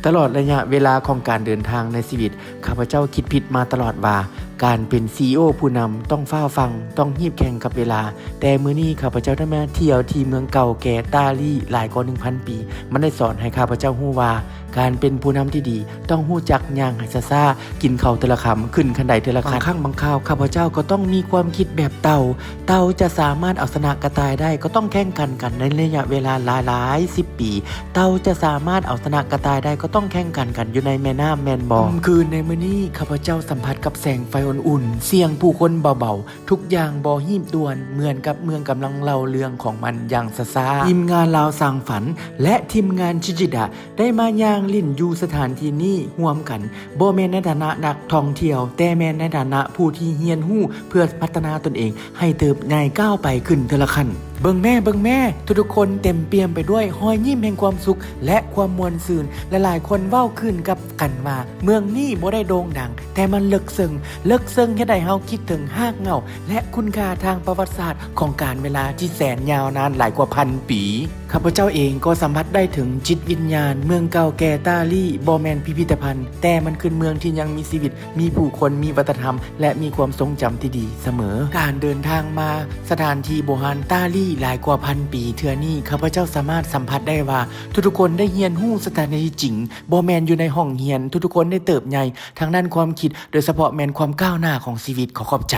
ຕະຫຼອດໄລຍະເວລາຂອງການເດີນທາງໃນຊີວິດ, ຂ້າພະເຈົ້າຄິດຜິດມາຕະຫຼອດວ່າ ການເປັນ ຊີອີໂອ ຜູ້ນຳຕ້ອງຟ້າວຟັ່ງ, ຕ້ອງຮີບແຂ່ງກັບເວລາ. ແຕ່ມື້ນີ້ຂ້າພະເຈົ້າໄດ້ມາທ່ຽວທີ່ເມືອງເກົ່າແກ່ຕາລີຫຼາຍກວ່າໜຶ່ງພັນປີ. ມັນໄດ້ສອນໃຫ້ຂ້າພະເຈົ້າຮູ້ວ່າ ການເປັນຜູ້ນຳທີ່ດີຕ້ອງຮູ້ຈັກຍ່າງໃຫ້ຊ້າໆ, ກິນເຂົ້າເທື່ອລະຄຳ, ຂຶ້ນຂັ້ນໄດເທື່ອລະຂັ້ນ. ບາງຄັ້ງບາງຄາວ ຂ້າພະເຈົ້າກໍຕ້ອງມີຄວາມຄິດແບບເຕົ່າ. ເຕົ່າຈະສາມາດເອົາຊະນະກະຕ່າຍໄດ້ ກໍຕ້ອງແຂ່ງຂັນກັນໃນໄລຍະເວລາຫຼາຍໆສິບປີ. ເຕົ່າຈະສາມາດເອົາຊະນະກະຕ່າຍໄດ້ ກໍຕ້ອງແຂ່ງຂັນກັນຢູ່ໃນແມ່ນ້ຳແມ່ນບໍ່? ຄ່ຳຄືນໃນມື້ນີ້ ຂ້າພະເຈົ້າສຳຜັດກັບແສງໄຟອຸ່ນໆ, ສຽງຜູ້ຄົນເບົາໆ, ທຸກຢ່າງບໍ່ຮີບດ່ວນ ເໝືອນກັບເມືອງກຳລັງເລົ່າເລື່ອງຂອງມັນຢ່າງຊ້າໆ. ທີມງານລາວສ້າງຝັນ ແລະ ທີມງານຊິຈິດະ ໄດ້ມາຍ່າງຫຼິ້ນຢູ່ສະຖານທີ່ນີ້ຮ່ວມກັນ, ບໍ່ແມ່ນໃນຖານະນັກທ່ອງທ່ຽວ, ແຕ່ແມ່ນໃນຖານະຜູ້ທີ່ຮຽນຮູ້ເພື່ອພັດທະນາຕົນເອງໃຫ້ເຕີບໃຫຍ່ກ້າວໄປຂຶ້ນເທື່ອລະຂັ້ນ. ເບິ່ງແມ້, ເບິ່ງແມ້, ທຸກໆຄົນເຕັມປ່ຽມໄປດ້ວຍຮອຍຍິ້ມແຫ່ງຄວາມສຸກ ແລະ ຄວາມມ່ວນຊື່ນ. ຫຼາຍໆຄົນເວົ້າຄືນກັບກັນວ່າ ເມືອງນີ້ບໍ່ໄດ້ໂດ່ງດັງ, ແຕ່ມັນເລິກເຊິ່ງ. ເລິກເຊິ່ງເຮັດໃຫ້ເຮົາຄິດເຖິງຮາກເຫງົ້າ ແລະ ຄຸນຄ່າທາງປະຫວັດສາດຂອງການເວລາທີ່ແສນຍາວນານຫຼາຍກວ່າພັນປີ. ຂ້າພະເຈົ້າເອງກໍສຳຜັດໄດ້ເຖິງຈິດວິນຍານເມືອງເກົ່າແກ່ຕາລີ. ບໍ່ແມ່ນພິພິທະພັນ, ແຕ່ມັນຄືເມືອງທີ່ຍັງມີຊີວິດ, ມີຜູ້ຄົນ, ມີວັດທະນະທຳ ແລະ ມີຄວາມຊົງຈຳທີ່ດີສະເໝີ. ການເດີນທາງມາສະຖານທີ່ບູຮານຕາລີຫຼາຍກວ່າພັນປີເທື່ອນີ້, ຂ້າພະເຈົ້າສາມາດສຳຜັດໄດ້ວ່າ ທຸກໆຄົນໄດ້ຮຽນຮູ້ສະຖານທີ່ຈິງ, ບໍ່ແມ່ນຢູ່ໃນຫ້ອງຮຽນ. ທຸກໆຄົນໄດ້ເຕີບໃຫຍ່ທາງດ້ານຄວາມຄິດ, ໂດຍສະເພາະແມ່ນຄວາມກ້າວໜ້າຂອງຊີວິດ. ຂໍຂອບໃຈ.